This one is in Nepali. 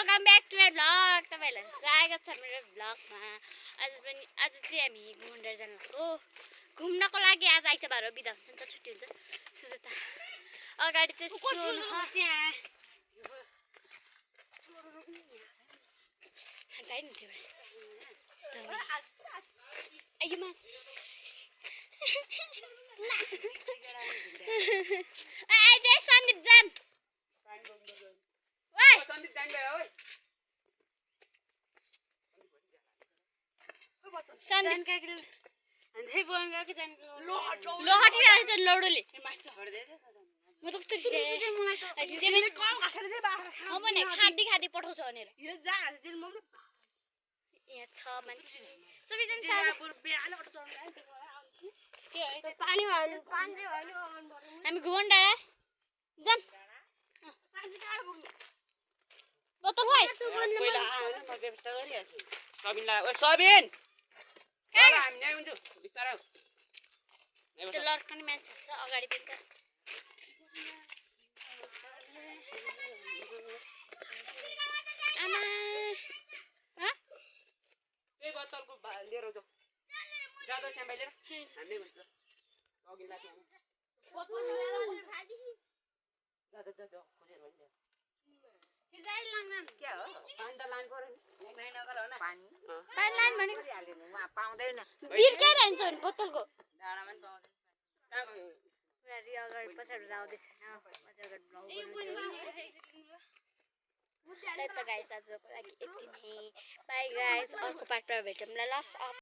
Welcome back to my vlog. तपाईँहरूलाई स्वागत छ मेरो भ्लगमा। आज चाहिँ हामी घुमेर जानको घुम्नको लागि आज आइतबार हो, बिदा हुन्छ नि त, छुट्टी हुन्छ। सुजता अगाडि चाहिँ सन्दीप जाम लौडोले खाँदी खाँदी पठाउँछ भनेर यहाँ छ मान्छे हामी घुमन डाँडा जाम बोतल खोइ त्यो लड्कने मान्छे छ अगाडि पनि त आमा त्यही बोतलको लिएर जाऊ जादो स्याम्बाइले हामीले भन्छ अघिल्ला त्यहाँ जादो जादो खोजेर भन्छ सिजाइ लाग्दैन के हो पानी त लानु पर्यो नि नै नगर हो न पानी लाइन भनेको हाल्नु वहाँ पाउँदैन बिर्कै रहन्छ नि बोतलको डाँडामा पनि पाउँदैन कहाँ गयो पुरा अगाडि पछाडि आउँदैछ मजाको भ्लग गर्नु त गाइस आजको लागि यति नै बाई गाइस अर्को पार्टमा भेटौँला लस अफ